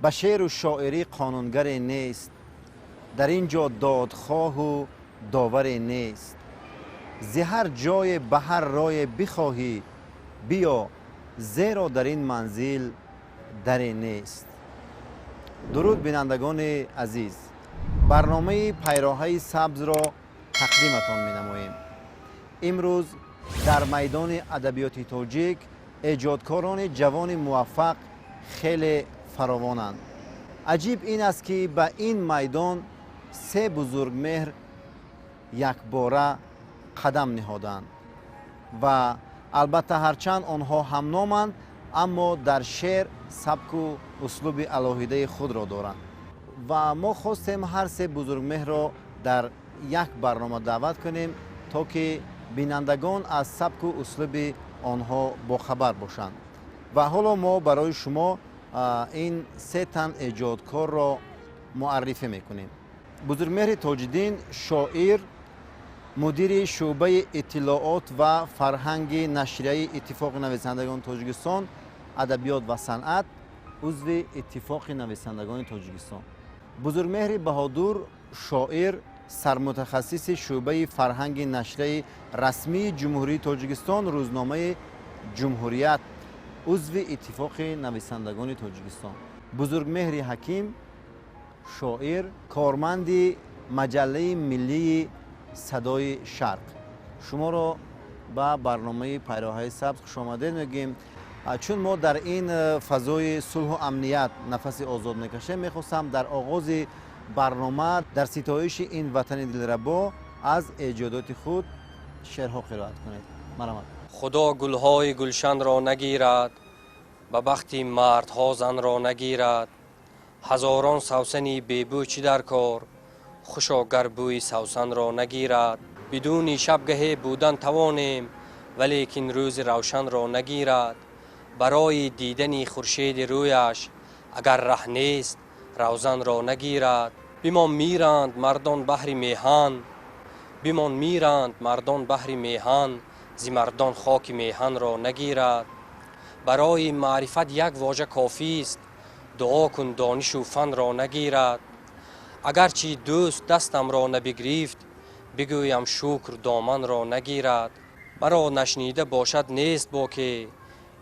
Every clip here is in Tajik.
Ба шеъру шоирӣ қонунгаре нест, дар ин ҷо додхоҳу доваре нест. Зи ҳар ҷое ба ҳар рое бихоҳӣ биё, зеро дар ин манзил даре нест. Дуруд, бинандагони азиз, барномаи Пайроҳаи сабзро тақдиматон менамоем. Имрӯз дар майдони адабиёти тоҷик эҷодкорони ҷавони муваффақ хеле фаровонанд. Аҷиб ин аст, ки ба ин майдон се бузургмеҳр якбора қадам ниҳоданд ва албатта, ҳарчанд онҳо ҳамноманд, аммо дар шеър сабку услуби алоҳидаи худро доранд. Ва мо хостем ҳар се бузургмеҳрро дар як барнома даъват кунем, то ки бинандагон аз сабку услуби онҳо бохабар бошанд. Ва ҳоло мо барои шумо ин се тан эҷодкорро муаррифӣ мекунем. Бузургмеҳри Тоҷиддин, шоир, мудири шӯъбаи иттилоот ва фарҳанги нашрияи Иттифоқи нависандагони Тоҷикистон «Адабиёт ва санъат», узви Иттифоқи нависандагони Тоҷикистон. Бузургмеҳри Баҳодур, шоир, сармутахассиси шӯъбаи фарҳанги нашрияи расмии Ҷумҳурии Тоҷикистон, рӯзномаи «Ҷумҳурият», узви Иттифоқи нависандагони Тоҷикистон. Бузургмеҳри Ҳаким, шоир, корманди маҷаллаи миллии «Садои Шарқ». Шуморо ба барномаи Пайроҳаи сабз хушомадед мегӯем. Чун мо дар ин фазои сулҳу амният нафаси озод мекашем, мехостам дар оғози барнома дар ситоиши ин ватани дилрабо аз эҷодоти худ шеърҳо қироат кунед. Марҳамат. Худо гулҳои гулшанро нагирад, ба бахти мардҳо занро нагирад. Ҳазорон савсани бебӯ чӣ дар кор, хушо гар бӯи савсанро нагирад. Бидуни шабгаҳе будан тавонем, валекин рӯзи равшанро нагирад. Барои дидани хуршеди рӯяш агар раҳ нест, равзанро нагирад. Бимон, миранд мардон баҳри меҳан, бимон, миранд мардон баҳри меҳан, зи мардон хоки меҳанро нагирад. Барои маърифат як вожа кофист, дуо кун донишу фанро нагирад. Агарчи дӯст дастамро набигирифт, бигӯям шукр, доманро нагирад. Маро нашнида бошад, нест боке,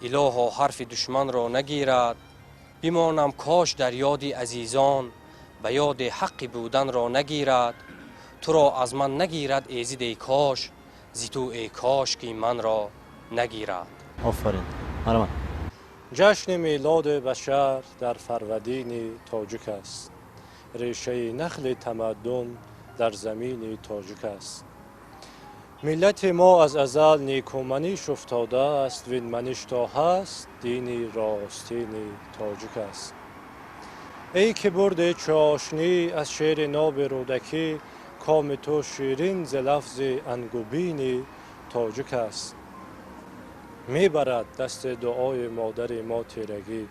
илоҳо, ҳарфи душманро нагирад. Бимонам кош дар ёди азизон, ба ёди ҳаққи буданро нагирад. Туро аз ман нагирад эзид, эй кош, зи ту эй кош ки манро нагирад. Офарин, марҳамат. Ҷашни милоди башар дар фарвардини тоҷик аст, решаи нахли тамаддун дар замини тоҷик аст. Миллати мо аз азал некуманиш уфтодааст, вин маниш то ҳаст дини ростини тоҷик аст. Эй ки бурде чошнӣ аз шеъри ноби Рӯдакӣ, коми ту ширин зи лафзи ангубини тоҷик аст. Мебарад дасти дуои модари мо тирагӣ,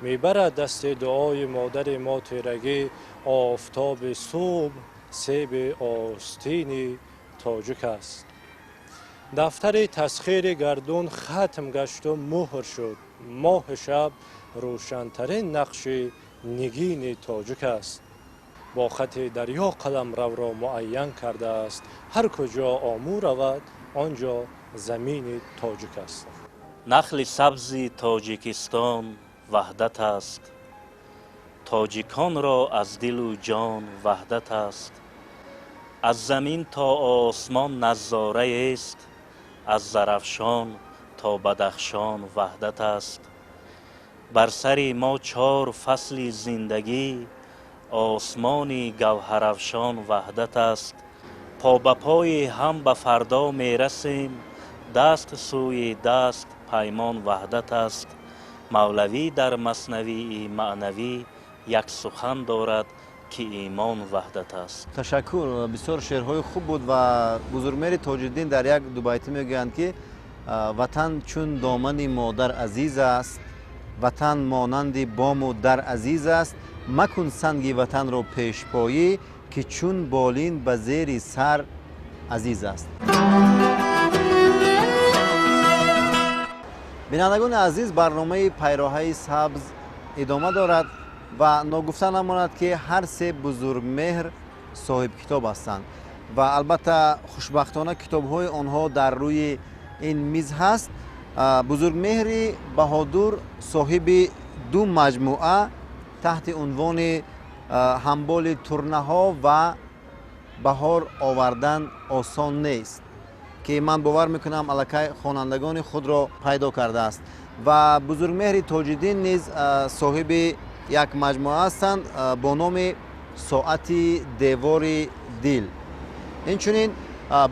мебарад дасти дуои модари мо тирагӣ, офтоби субҳ себи остини тоҷик аст. Дафтари тасхири гардун хатм гашту муҳр шуд, моҳи шаб рӯшантарин нақши нигини тоҷик аст. Бо хати дарё қаламравро муайян кардааст, ҳар куҷо Омӯ равад, он ҷо замини тоҷик аст. Нахли сабзи Тоҷикистон ваҳдат аст, тоҷиконро аз дилу ҷон ваҳдат аст. Аз замин то осмон наззораест, аз Зарафшон то Бадахшон ваҳдат аст. Бар сари мо чор фасли зиндагӣ, осмони гавҳарафшон ваҳдат аст. По ба пои ҳам ба фардо мерасем, даст сӯи даст паймон ваҳдат аст. Мавлавӣ дар Маснавии маънавӣ як сухан дорад, ки имон ваҳдат аст. Ташаккур, бисёр шеърҳои хуб буд. Ва бузургмеҳри Тоҷиддин дар як дубайтӣ мегӯянд, ки ватан чун домани модар азиз аст, ватан монанди бому дар азиз аст, макун санги ватанро пешпоӣ, ки чун болин ба зери сар азиз аст. Бинандагони азиз, барномаи Пайроҳаи сабз идома дорад. Ва ногуфта намонад, ки ҳар се бузургмеҳр соҳибкитоб ҳастанд ва албатта, хушбахтона, китобҳои онҳо дар рӯи ин миз ҳаст. Бузургмеҳри Баҳодур соҳиби ду маҷмӯа таҳти унвони «Ҳамболи турнаҳо» ва «Баҳор овардан осон нест», ки ман бовар мекунам, аллакай хонандагони худро пайдо кардааст. Ва бузургмеҳри Тоҷиддин низ соҳиби як маҷмӯа ҳастанд бо номи «Соати девори дил». Инчунин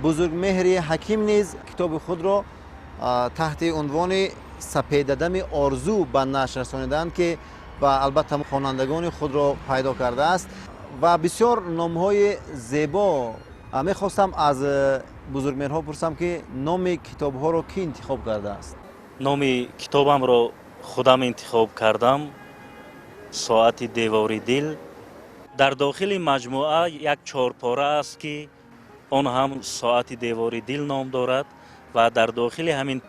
бузургмеҳри Ҳаким низ китоби худро таҳти унвони «Сапедадами орзу» ба нашр расонидаанд, ки ва албатта хонандагони худро пайдо кардааст. Ва бисёр номҳои зебо. Мехостам аз бузургмеҳрҳо пурсам, ки номи китобҳоро кӣ интихоб кардааст? Номи китобамро худам интихоб кардам, «Соати девори дил». Дар дохили маҷмӯа як чорпора аст, ки он ҳам «Соати девори дил» ном дорад, ва дар дохили ҳамин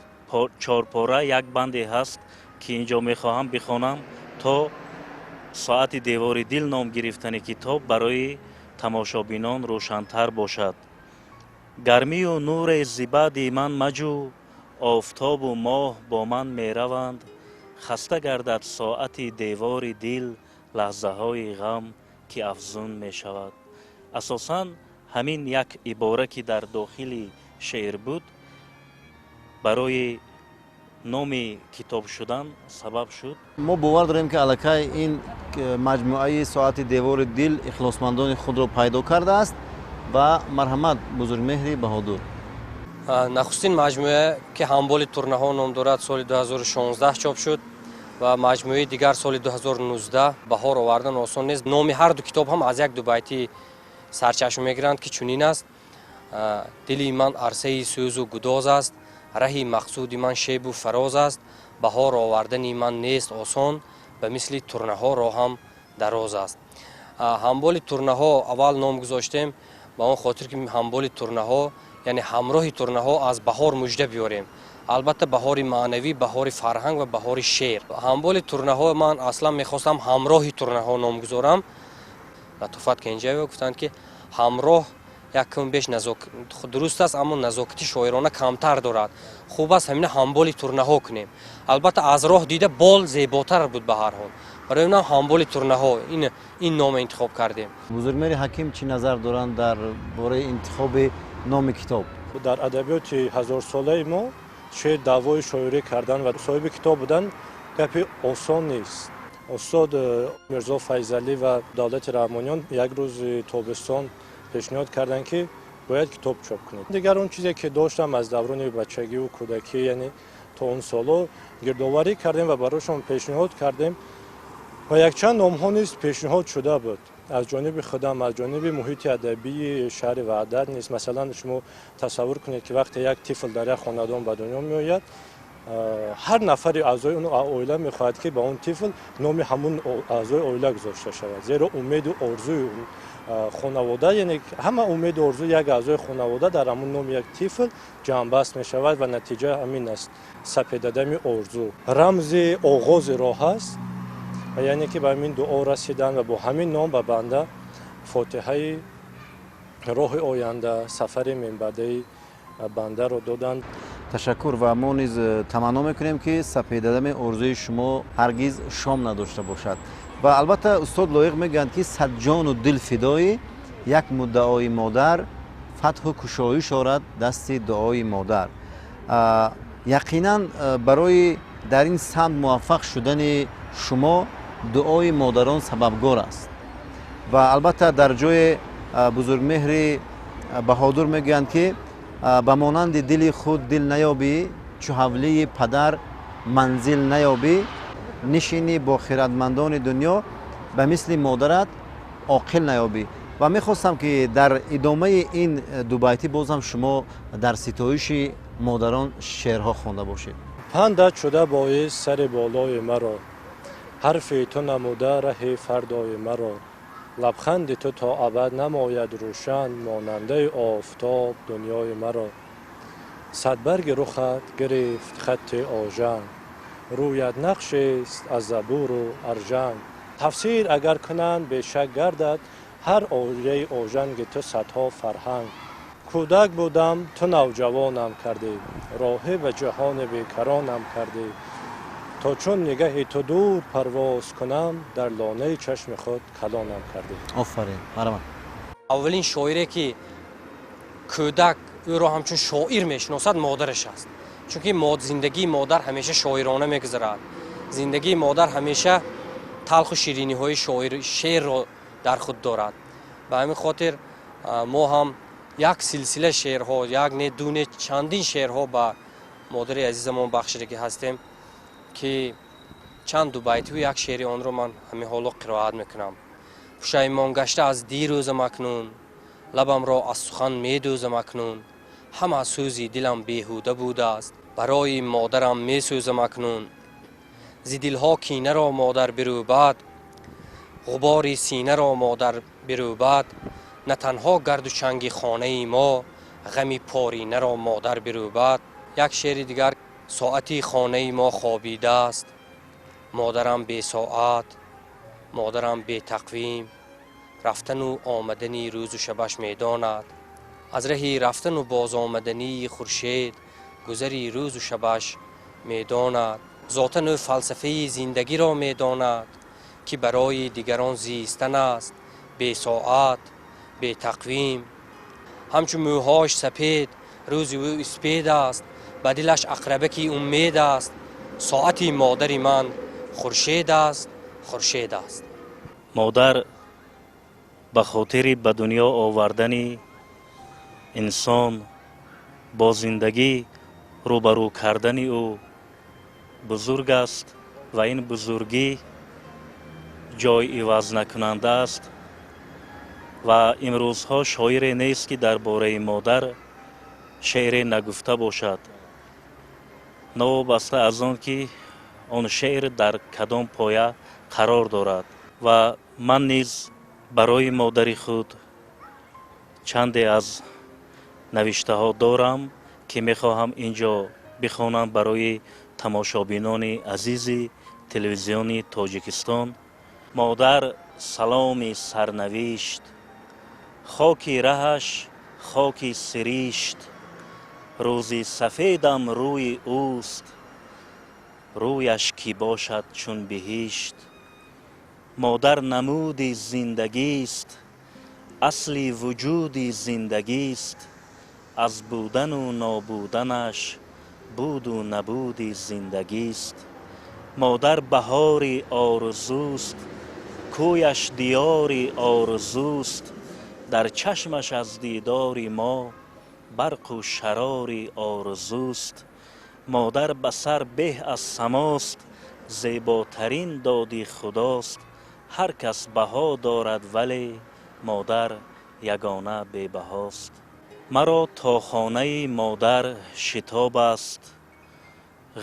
чорпора як банде ҳаст, ки ин ҷо мехоҳам бихонам, то «Соати девори дил» ном гирифтани китоб барои тамошобинон рӯшантар бошад. Гармию нуре зи баъди ман маҷӯ, офтобу моҳ бо ман мераванд. Хаста гардад соати девори дил, лаҳзаҳои ғам ки афзун мешавад. Асосан ҳамин як ибора, ки дар дохили шеър буд, барои номи китоб шудан сабаб шуд. Мо бовар дорем, ки аллакай ин маҷмӯаи «Соати девори дил» ихлосмандони худро пайдо кардааст. Ва марҳамат, бузургмеҳри Баҳодур. Нахустин маҷмӯа, ки «Ҳамболи турнаҳо» ном дорад, соли 2016 чоп шуд ва маҷмӯаи дигар соли 2019, «Баҳор овардан осон нест». Номи ҳар ду китоб ҳам аз як дубайтӣ сарчашма мегиранд, ки чунин аст: Дили ман арсаи сӯзу гудоз аст, раҳи мақсуди ман шебу фароз аст. Баҳор овардани ман нест осон, ба мисли турнаҳо роҳам дароз аст. «Ҳамболи турнаҳо» аввал ном гузоштем ба он хотир, ки ҳамболи турнаҳо, яъне ҳамроҳи турнаҳо аз баҳор мужда биёрем, албатта баҳори маънавӣ, баҳори фарҳанг ва баҳори шеър. «Ҳамболи турнаҳо» ман аслан мехостам «Ҳамроҳи турнаҳо» ном гузорам. Латофат Кенҷаева гуфтанд, ки ҳамроҳ як кам беш дуруст аст, аммо назокати шоирона камтар дорад, хуб аст ҳамина «Ҳамболи турнаҳо» кунем. Албатта, аз роҳ дида бол зеботар буд. Ба ҳар ҳол, барои инам «Ҳамболи турнаҳо» ин нома интихоб кардем. Бузургмеҳри Ҳаким чӣ назар доранд дар бораи интихоби номи китоб? Дар адабиёти ҳазорсолаи мо шеър, даъвои шоирӣ кардан ва соҳиби китоб будан гапи осон нест. Устод Мирзо Файзалӣ ва Давлати Раҳмониён як рӯзи тобистон пешниҳод карданд, ки бояд китоб чоп кунед. Дигар он чизе ки доштам аз даврони бачагиву кӯдакӣ, яъне то он солҳо гирдоварӣ кардем ва барояшон пешниҳод кардем. Ва якчанд номҳо низ пешниҳод шуда буд аз ҷониби худам, аз ҷониби муҳити адабии шаҳри Ваҳдат низ. Масалан, шумо тасаввур кунед, ки вақте як тифл дар як хонадон ба дунё меояд, ҳар нафари аъзои он оила мехоҳад, ки ба он тифл номи ҳамун аъзои оила гузошта шавад, зеро умеду орзуи хонавода, яъне ҳама умеду орзуи як аъзои хонавода дар ҳамун номи як тифл ҷамъбаст мешавад. Ва натиҷа ҳамин аст: «Сапедадами орзу» рамзи оғози роҳ аст, ва яъне ки ба ҳамин дуо расидан ва бо ҳамин ном ба банда фотиҳаи роҳи оянда, сафари минбаъдаи бандаро доданд. Ташаккур. Ва мо низ таманно мекунем, ки сапедадами орзуи шумо ҳаргиз шом надошта бошад. Ва албатта, устод Лоиқ мегӯянд, ки сад ҷону дил фидои як муддаои модар, фатҳу кушоиш орад дасти дуои модар. Яқинан, барои дар ин самт муваффақ шудани шумо дуои модарон сабабгор аст. Ва албатта, дар ҷое бузургмеҳри Баҳодур мегӯянд, ки ба монанди дили худ дил наёбӣ, чу ҳавлии падар манзил наёбӣ, нишинӣ бо хиратмандони дунё, ба мисли модарат оқил наёбӣ. Ва мехостам, ки дар идомаи ин дубайтӣ боз ҳам шумо дар ситоиши модарон шеърҳо хонда бошед. Пандат шуда боис сари болои маро, ҳарфи ту намуда раҳи фардои маро. Лабханди ту то абад намояд рӯшан, монандаи офтоб дунёи маро. Садбарги рухат гирифт хатти ожан, рӯят нақшест аз забуру аржан. Тафсир агар кунанд, бешак гардад ҳар ояи ожанги ту садҳо фарҳанг. Кӯдак будам, ту навҷавонам кардӣ, роҳӣ ба ҷаҳони бекаронам кардӣ. То чун нигаҳи ту дур парвоз кунам, дар лонаи чашми худ калонам кардӣ. Офарин, марҳамат. Аввалин шоире, ки кӯдак ӯро ҳамчун шоир мешиносад, модараш аст, чунки зиндагии модар ҳамеша шоирона мегузарад. Зиндагии модар ҳамеша талху шириниҳои шоир шеърро дар худ дорад. Ба ҳамин хотир мо ҳам як силсила шеърҳо, як не, ду не, чандин шеърҳо ба модари азизамон бахшидагӣ ҳастем, ки чанд дубайтиву як шеъри онро ман ҳамин ҳоло қироат мекунам. Пушаймон гашта аз дирӯзам акнун, лабамро аз сухан медӯзам акнун. Ҳама сӯзи дилам беҳуда будааст, барои модарам месӯзам акнун. Зи дилҳо кинаро модар бирӯбад, ғубори синаро модар бирӯбад. На танҳо гарду чанги хонаи мо, ғами поринаро модар бирӯбад. Як шеъри дигар: соати хонаи мо хобидааст, модарам бесоат, модарам бетақвим. Рафтану омадани рӯзу шабаш медонад, аз раҳи рафтану бозомадании хуршед гузари рӯзу шабаш медонад. Зотан ӯ фалсафаи зиндагиро медонад, ки барои дигарон зистан аст, бесоат, бетақвим. Ҳамчун мӯҳош сапед, рӯзи ӯ испед аст, ба дилаш ақрабаки умед аст. Соати модари ман хуршед аст, хуршед аст. Модар ба хотири ба дунё овардани инсон, бо зиндагӣ рӯбарӯ кардани ӯ бузург аст ва ин бузургӣ ҷой иваз накунанда аст. Ва имрӯзҳо шоире нест, ки дар бораи модар шеъре нагуфта бошад, новобаста аз он ки он шеър дар кадом поя қарор дорад. Ва ман низ барои модари худ чанде аз навиштаҳо дорам, ки мехоҳам ин ҷо бихонам барои тамошобинони азизи Телевизиони Тоҷикистон. Модар саломи сарнавишт, хоки раҳаш хоки сиришт. Рӯзи сафедам рӯи ӯст, рӯяш кӣ бошад чун биҳишт. Модар намуди зиндагист, асли вуҷуди зиндагист. Аз будану нобуданаш буду набуди зиндагист. Модар баҳори орзуст, кӯяш диёри орзуст. Дар чашмаш аз дидори мо барқу шарори орзуст. Модар ба сар беҳ аз самост, зеботарин доди худост. Ҳар кас баҳо дорад, вале модар ягона бебаҳост. Маро то хонаи модар шитоб аст,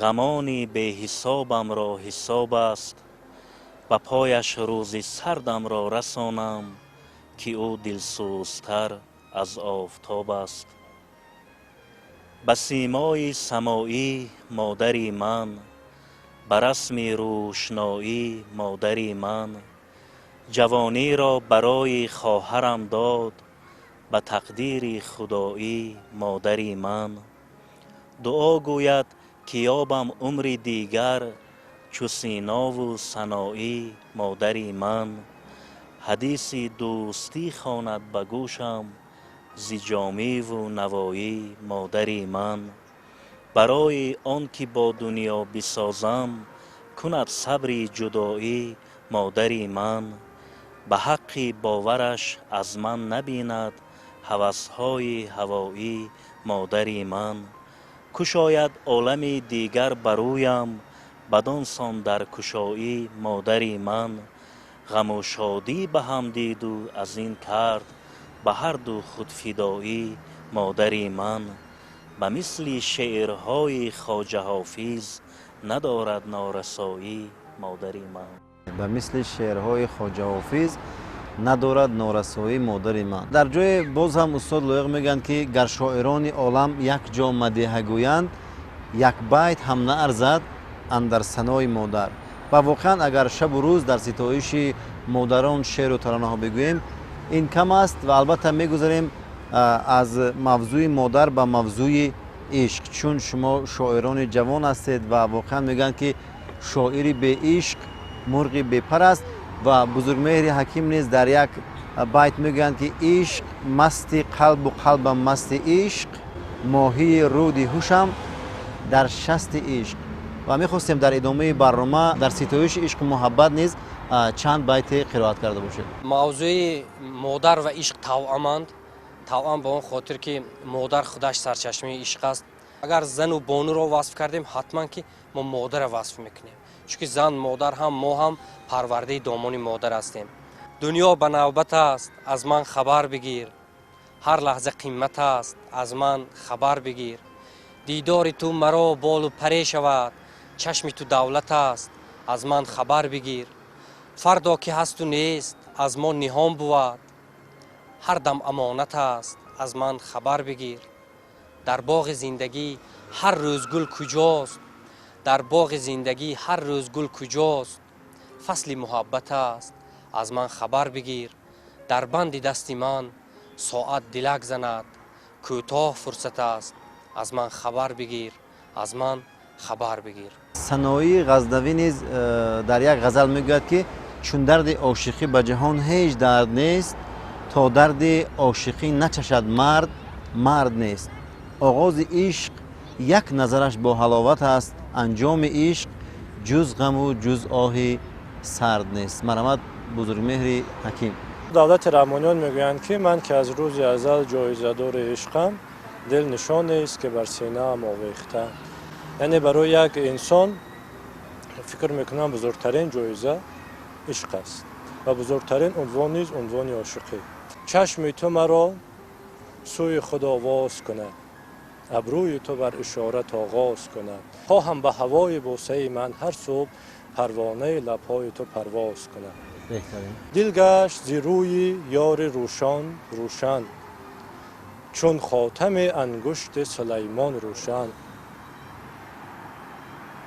ғамони беҳисобамро ҳисоб аст. Ба пояш рӯзи сардамро расонам, ки ӯ дилсӯзтар аз офтоб аст. Ба симои самоӣ модари ман, ба расми рӯшноӣ модари ман. Ҷавониро барои хоҳарам дод, ба тақдири худоӣ модари ман. Дуо гӯяд, ки ёбам умри дигар чу Синову Саноӣ модари ман. Ҳадиси дӯстӣ хонад ба гӯшам зи Ҷомиву Навоӣ модари ман. Барои он ки бо дунё бисозам, кунад сабри ҷудоӣ модари ман. Ба ҳаққи бовараш аз ман набинад ҳавасҳои ҳавоӣ модари ман. Кушояд олами дигар барӯям, бадон сон дар кушоӣ модари ман. Ғаму шодӣ ба ҳам диду аз ин кард ба ҳарду худфидоӣ модари ман. Ба мисли шеърҳои Хоҷа Ҳофиз надорад норасоӣ модари ман. Ба мисли шеърҳои Хоҷа Ҳофиз надорад норасоӣ модари ман. Дар ҷое боз ҳам устод Лоиқ мегӯянд, ки гар шоирони олам як ҷо мадиҳа гӯянд, як байт ҳам наарзад андар санои модар. Ва воқеан агар шабу рӯз дар ситоиши модарон шеъру таронаҳо бигӯем, ин кам аст. Ва албатта мегузарем аз мавзӯи модар ба мавзӯи ишқ, чун шумо шоирони ҷавон ҳастед ва воқеан мегӯянд, ки шоири беишқ мурғи бепар аст. Ва Бузургмеҳри Ҳаким низ дар як байт мегӯянд, ки ишқ масти қалбу қалбам масти ишқ, моҳии руди ҳушам дар шасти ишқ. Ва мехостем дар идомаи барнома дар ситоиши ишқу муҳаббат низ чанд байте қироат карда бошед. Мавзӯи модар ва ишқ тавъаманд. Тавъам ба он хотир, ки модар худаш сарчашмаи ишқ аст. Агар зану бонуро васф кардем, ҳатман ки мо модарро васф мекунем, чунки зан, модар ҳам, мо ҳам парвардаи домони модар ҳастем. Дунё ба навбат аст, аз ман хабар бигир, ҳар лаҳза қимат аст, аз ман хабар бигир. Дидори ту маро болу паре шавад, чашми ту давлат аст, аз ман хабар бигир. Фардо ки ҳасту нест аз мо ниҳон бувад, ҳар дам амонат аст, аз ман хабар бигир. Дар боғи зиндагӣ ҳар рӯз гул куҷост, дар боғи зиндагӣ ҳар рӯз гул куҷост, фасли муҳаббат аст, аз ман хабар бигир. Дар банди дасти ман соат дилак занад, кӯтоҳ фурсат аст, аз ман хабар бигир, аз ман хабар бигир. Саноии Ғазнавӣ низ дар як ғазал мегӯяд, ки чун дарди ошиқӣ ба ҷаҳон ҳеҷ дард нест, то дарди ошиқӣ начашад мард, мард нест. Оғози ишқ як назараш бо ҳаловат аст, анҷоми ишқ ҷуз ғаму ҷуз оҳи сард нест. Марҳамат, Бузургмеҳри Ҳаким. Давлати Раҳмониён мегӯянд, ки ман ки аз рӯзи азал ҷоизадори ишқам, дил нишонест, ки бар синаам овехта. Яъне барои як инсон, фикр мекунам, бузургтарин ҷоиза ишқ аст ва бузургтарин унвон низ унвони ошиқӣ. Чашми ту маро сӯи худ овоз кунад, абрӯи ту бар ишорат оғоз кунад. Хоҳам ба ҳавои бӯсаи ман ҳар субҳ парвонаи лабҳои ту парвоз кунад. Дил гашт зи рӯи ёри рӯшон рӯшан, чун хотами ангушти Сулаймон рӯшан.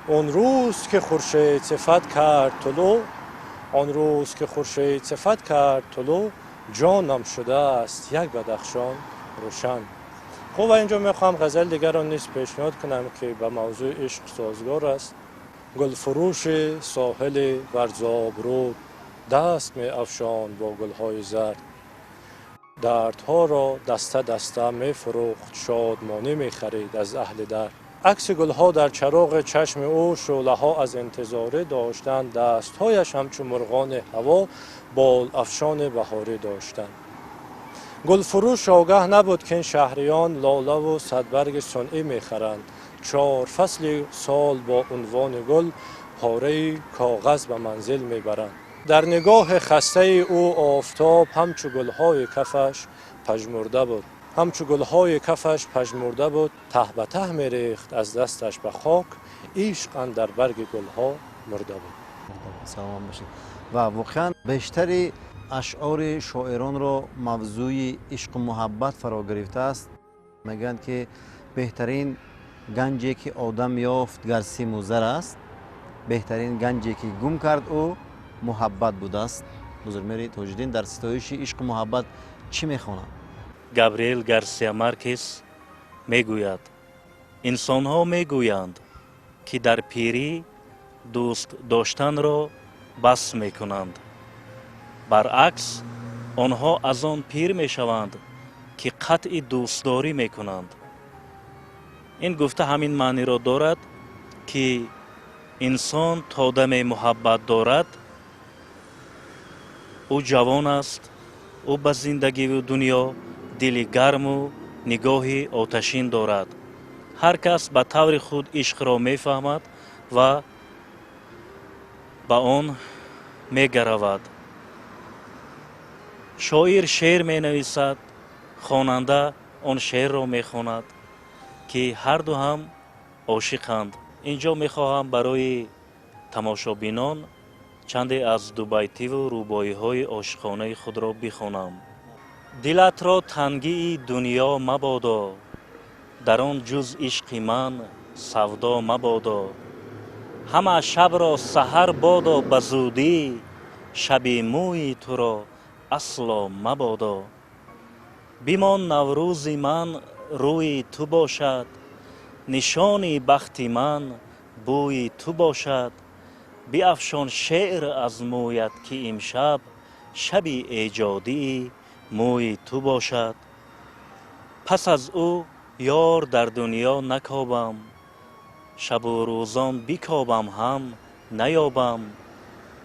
Он рӯз ки хуршед сифат кард тулӯъ, он рӯз ки хуршед сифат кард тулӯъ, ҷонам шудааст як Бадахшон рӯшан. Хуб, ва инҷо мехоҳам ғазали дигарро низ пешниҳод кунам, ки ба мавзӯи ишқ созгор аст. Гулфурӯши соҳили Варзобруд даст меафшонд бо гулҳои зард, дардҳоро даста даста мефурӯхт, шодмонӣ мехарид аз аҳли дард. Акси гулҳо дар чароғи чашми ӯ шӯълаҳо аз интизорӣ доштанд, дастҳояш ҳамчун мурғони ҳаво бол афшони баҳорӣ доштанд. Гулфурӯш огаҳ набуд, ки ин шаҳриён лолаву садбарги сунъӣ мехаранд, чор фасли сол бо унвони гул пораи коғаз ба манзил мебаранд. Дар нигоҳи хастаи ӯ офтоб ҳамчу гулҳои кафаш пажмурда буд, ҳамчу гулҳои кафаш пажмурда буд, таҳ ба таҳ мерехт аз дасташ ба хок, ишқ андар барги гулҳо мурда буд. Саломат бошед. Ва воқеан бештари ашъори шоиронро мавзӯи ишқу муҳаббат фаро гирифтааст. Мегӯянд, ки беҳтарин ганҷе ки одам ёфт гар симу зар аст, беҳтарин ганҷе ки гум кард ӯ муҳаббат будааст. Бузургмеҳри Тоҷиддин дар ситоиши ишқу муҳаббат чӣ мехонад? Габриэл Гарсия Маркес мегӯяд: инсонҳо мегӯянд, ки дар пирӣ дӯст доштанро бас мекунанд. Баръакс, онҳо аз он пир мешаванд, ки қатъи дӯстдорӣ мекунанд. Ин гуфта ҳамин маъниро дорад, ки инсон то даме муҳаббат дорад, ӯ ҷавон аст, ӯ ба зиндагиву дунё дили гарму нигоҳи оташин дорад. Ҳар кас ба таври худ ишқро мефаҳмад ва ба он мегаравад. Шоир шеър менависад, хонанда он шеърро мехонад, ки ҳарду ҳам ошиқанд. Инҷо мехоҳам барои тамошобинон чанде аз дубайтиву рубоиҳои ошиқонаи худро бихонам. Дилатро тангии дунё мабодо, дар он ҷуз ишқи ман савдо мабодо. Ҳама шабро саҳар бодо ба зудӣ, шаби мӯи туро асло мабодо. Бимон наврӯзи ман, рӯи ту бошад, нишони бахти ман бӯи ту бошад. Биафшон шеър аз мӯят, ки имшаб шаби эҷодии мӯи ту бошад. Пас аз ӯ ёр дар дунё накобам, шабу рӯзон бикобам ҳам наёбам.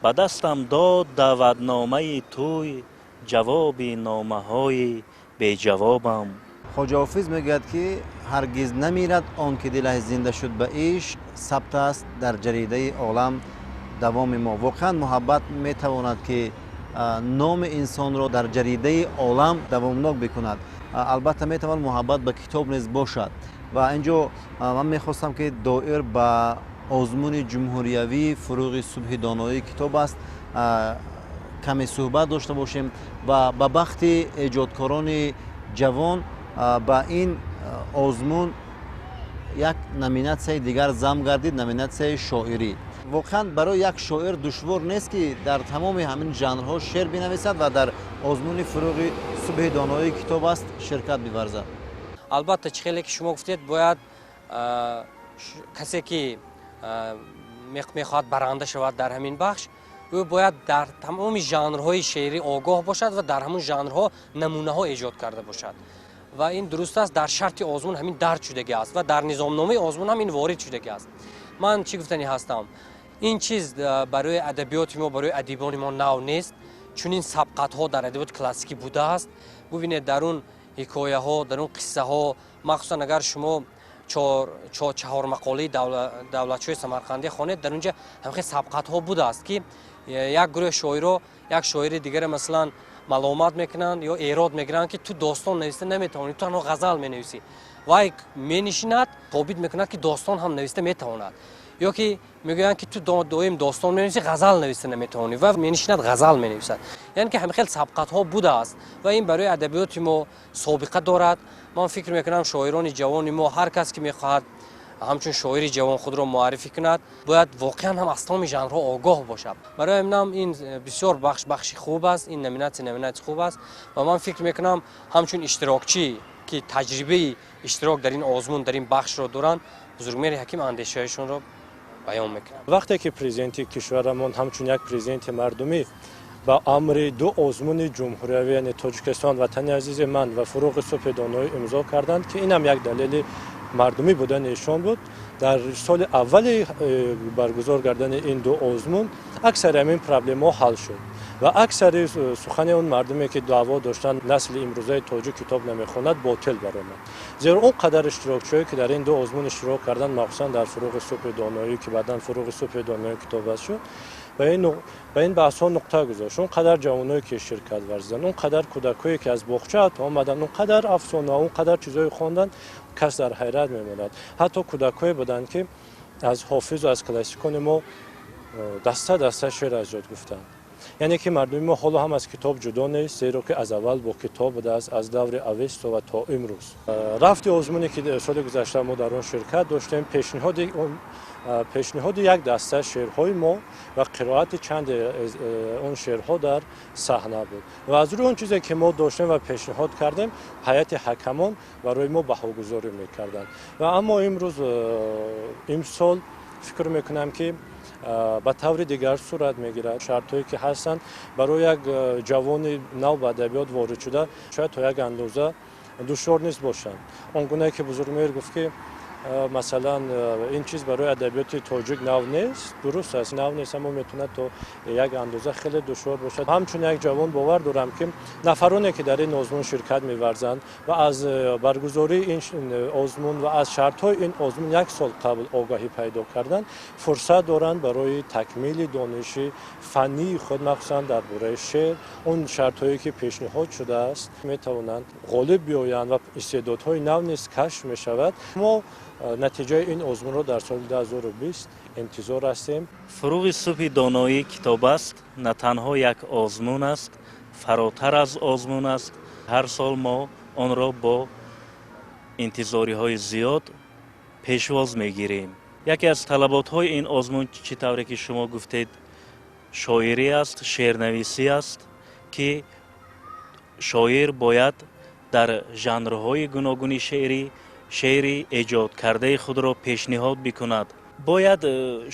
Ба дастам дод даъватномаи тӯй, ҷавоби номаҳои беҷавобам. Хоҷа Ҳофиз мегӯяд, ки ҳаргиз намирад он ки дилаш зинда шуд ба ишқ, сабт аст дар ҷаридаи олам давоми мо. Воқеан, муҳаббат метавонад, ки номи инсонро дар ҷаридаи олам давомнок бикунад. Албатта, метавон муҳаббат ба китоб низ бошад. Ва ин ҷо ман мехостам, ки доир ба озмуни ҷумҳуриявии «Фурӯғи субҳи доноии китоб аст» каме суҳбат дошта бошем. Ва ба бахти эҷодкорони ҷавон ба ин озмун як номинатсияи дигар зам гардид, номинатсияи шоирӣ. Воқеан, барои як шоир душвор нест, ки дар тамоми ҳамин жанрҳо шеър бинависад ва дар озмуни «Фурӯғи субҳи доноии китоб аст» ширкат биварзад? Албатта, чӣ хеле ки шумо гуфтед, бояд касе ки мехоҳад баранда шавад дар ҳамин бахш, ӯ бояд дар тамоми жанрҳои шеърӣ огоҳ бошад ва дар ҳамон жанрҳо намунаҳо эҷод карда бошад. Ва ин дуруст аст, дар шарти озмун ҳамин дарҷ шудагӣ аст ва дар низомномаи озмун ҳам ин ворид шудагӣ аст. Ман чӣ гуфтанӣ ҳастам? Ин чиз барои адабиёти мо, барои адибони мо нав нест. Чунин сабқатҳо дар адабиёти классикӣ будааст. Бубинед, дар он ҳикояҳо, дар он қиссаҳо, махсусан агар шумо чаҳормақолаи Давлатшоҳи Самарқандӣ хонед, дар унҷа ҳамхел сабқатҳо будааст, ки як гурӯҳ шоиро як шоири дигаре, масалан, маломат мекунанд ё эрод мегиранд, ки ту достон нависта наметавонӣ, ту танҳо ғазал менависӣ. Вай менишинад, собит мекунад, ки достон ҳам нависта метавонад. Ё ки мегӯянд, ки ту доим достон менависӣ, ғазал нависта наметавонӣ, ва менишинад, ғазал менависад. Яъне ки ҳамин хел сабқатҳо будааст ва ин барои адабиёти мо собиқа дорад. Ман фикр мекунам, шоирони ҷавони мо, ҳар кас ки мехоҳад ҳамчун шоири ҷавон худро муаррифӣ кунад, бояд воқеан ҳам аз тамоми жанрҳо огоҳ бошад. Барои ҳаминам ин бисёр бахши хуб аст, ин номинатсия хуб аст. Ва ман фикр мекунам, ҳамчун иштирокчӣ, ки таҷрибаи иштирок дар ин озмун, дар ин бахшро доранд, Бузургмеҳри Ҳаким андешаҳояшонро баён мекунанд. Вақте ки президенти кишварамон ҳамчун як президенти мардумӣ ба амри ду озмуни ҷумҳуриявӣ, яъне «Тоҷикистон ватани азизи ман» ва «Фурӯғи субҳи доноӣ» имзо карданд, ки инам як далели мардумӣ будани эшон буд, дар соли аввали баргузор гардани ин ду озмун аксари ҳамин проблемаҳо ҳал шуд ва аксари сухани он мардуме, ки даъво доштанд, насли имрӯзаи тоҷик китоб намехонад, ботил баромад. Зеро он қадар иштирокчиҳое, ки дар ин ду озмун иштирок карданд, махсусан дар «Фурӯғи субҳи доноӣ», ки баъдан «Фурӯғи субҳи доноии китоб аст» шуд, ба ин баҳсҳо нуқта гузошт. Он қадар ҷавоное, ки ширкат варзиданд, он қадар кӯдакҳое, ки аз боғча ҳатто омаданд, он қадар афсона, он қадар чизҳое хонданд, кас дар ҳайрат мемонад. Ҳатто кӯдакҳое буданд, ки аз Ҳофизу аз классикони мо даста даста шеър аз ёд гуфтанд. Яъне ки мардуми мо ҳоло ҳам аз китоб ҷудо нест, зеро ки аз аввал бо китоб будааст, аз даври Авесто ва то имрӯз. Рафти озмуне, ки соли гузашта мо дар он ширкат доштем, пешниҳоди як даста шеърҳои мо ва қироати чанде он шеърҳо дар саҳна буд. Ва аз рӯи он чизе, ки мо доштем ва пешниҳод кардем, ҳайати ҳакамон барои мо баҳогузорӣ мекарданд. Ва аммо имрӯз, имсол фикр мекунам, ки ба таври дигар сурат мегирад. Шартҳое, ки ҳастанд, барои як ҷавони нав ба адабиёт ворид шуда шояд то як андоза душвор низ бошанд. Он гунае ки Бузургмеҳр гуфт, ки масалан, ин чиз барои адабиёти тоҷик нав нест, дуруст аст, нав нест, аммо метавонад то як андоза хеле душвор бошад. Ҳамчун як ҷавон бовар дорам, ки нафароне, ки дар ин озмун ширкат меварзанд ва аз баргузории ин озмун ва аз шартҳои ин озмун як сол қабл огаҳӣ пайдо карданд, фурсат доранд барои такмили дониши фаннии худ, махсусан дар бораи шеър, он шартҳое, ки пешниҳод шудааст, метавонанд ғолиб биёянд ва истеъдодҳои нав низ кашф мешавад. Мо натиҷаи ин озмунро дар соли 2020 интизор ҳастем. «Фурӯғи субҳи доноӣ китоб аст» на танҳо як озмун аст, фаротар аз озмун аст. Ҳар сол мо онро бо интизориҳои зиёд пешвоз мегирем. Яке аз талаботҳои ин озмун, чӣ тавре ки шумо гуфтед, шоирӣ аст, шеърнависӣ аст, ки шоир бояд дар жанрҳои гуногуни шеърӣ шеъри эҷодкардаи худро пешниҳод бикунад. Бояд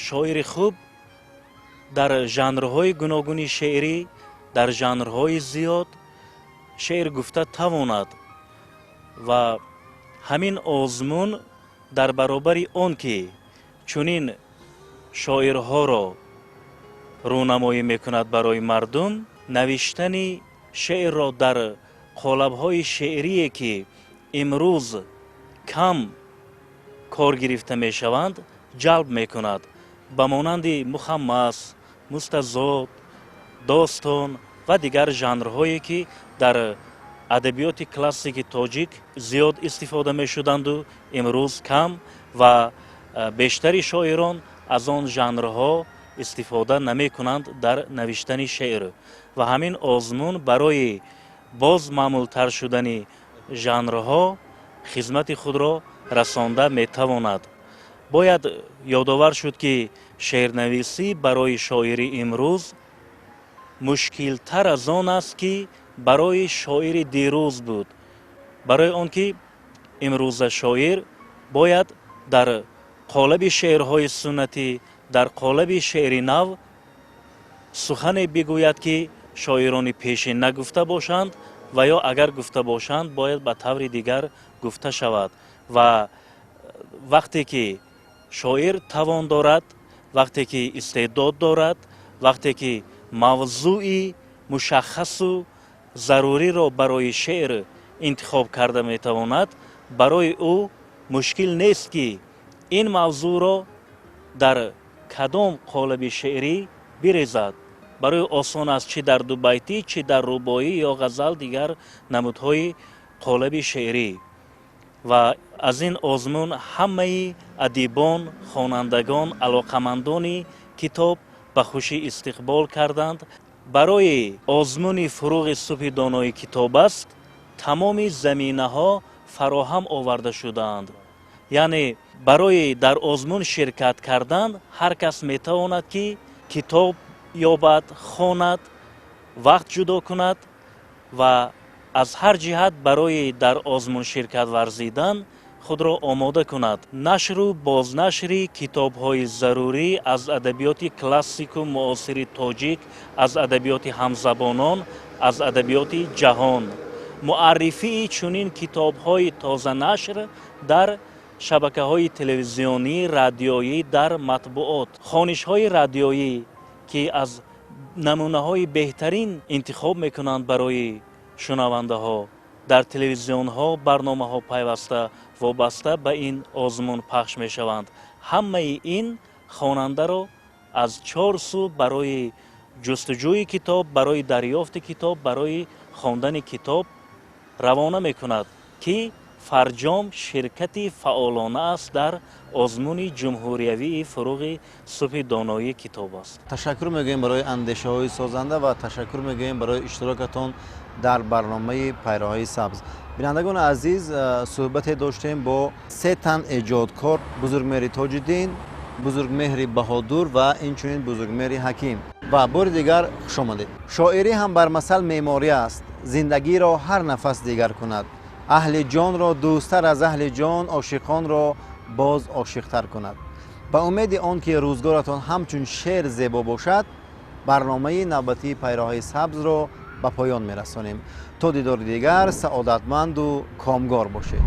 шоири хуб дар жанрҳои гуногуни шеърӣ, дар жанрҳои зиёд шеър гуфта тавонад. Ва ҳамин озмун дар баробари он ки чунин шоирҳоро рӯнамоӣ мекунад барои мардум, навиштани шеърро дар қолабҳои шеърие ки имрӯз кам кор гирифта мешаванд, ҷалб мекунад, ба монанди мухаммас, мустазод, достон ва дигар жанрҳое ки дар адабиёти классики тоҷик зиёд истифода мешуданду имрӯз кам ва бештари шоирон аз он жанрҳо истифода намекунанд дар навиштани шеър. Ва ҳамин озмун барои боз маъмултар шудани жанрҳо хизмати худро расонда метавонад. Бояд ёдовар шуд, ки шеърнависӣ барои шоири имрӯз мушкилтар аз он аст, ки барои шоири дирӯз буд, барои он ки имрӯза шоир бояд дар қолаби шеърҳои суннатӣ, дар қолаби шеъри нав сухане бигӯяд, ки шоирони пешин нагуфта бошанд ва ё агар гуфта бошанд, бояд ба таври дигар гуфта шавад. Ва вақте ки шоир тавон дорад, вақте ки истеъдод дорад, вақте ки мавзӯи мушаххасу заруриро барои шеър интихоб карда метавонад, барои ӯ мушкил нест, ки ин мавзӯъро дар кадом қолаби шеърӣ бирезад. Барои осон аст, чӣ дар дубайтӣ, чӣ дар рубоӣ ё ғазал, дигар намудҳои қолаби шеърӣ. Ва аз ин озмун ҳамаи адибон, хонандагон, алоқамандони китоб ба хушӣ истиқбол карданд. Барои озмуни «Фуруғи субҳи донои китоб аст» тамоми заминаҳо фароҳам оварда шудаанд. Яъне барои дар озмун ширкат кардан ҳар кас метавонад, ки китоб ёбад, хонад, вақт ҷудо кунад ва аз ҳар ҷиҳат барои дар озмун ширкат варзидан худро омода кунад. Нашру бознашри китобҳои зарурӣ аз адабиёти классику муосири тоҷик, аз адабиёти ҳамзабонон, аз адабиёти ҷаҳон, муаррифии чунин китобҳои тозанашр дар шабакаҳои телевизионӣ, радиоӣ, дар матбуот, хонишҳои радиоӣ, ки аз намунаҳои беҳтарин интихоб мекунанд барои шунавандаҳо, дар телевизионҳо барномаҳо пайваста вобаста ба ин озмун пахш мешаванд. Ҳамаи ин хонандаро аз чор сӯ барои ҷустуҷӯи китоб, барои дарёфти китоб, барои хондани китоб равона мекунад, ки фарҷом ширкати фаъолона аст дар озмуни ҷумҳуриявии «Фуруғи субҳи доноии китоб аст». Ташаккур мегӯем барои андешаҳои созанда ва ташаккур мегӯем барои иштирокатон дар барномаи «Пайраҳаи сабз». Бинандагони азиз, суҳбате доштем бо се тан эҷодкор: Бузургмеҳри Тоҷиддин, Бузургмеҳри Баҳодур ва инчунин Бузургмеҳри Ҳаким. Ва бори дигар хуш омадед. Шоирӣ ҳам бар масал меъморӣ аст, зиндагиро ҳар нафас дигар кунад, аҳли ҷонро дӯсттар аз аҳли ҷон, ошиқонро боз ошиқтар кунад. Ба умеди он ки рӯзгоратон ҳамчун шеър зебо бошад, барномаи навбатии «Пайраҳаи сабзро ба поён мерасонем. То дидори дигар саодатманду комгор бошед.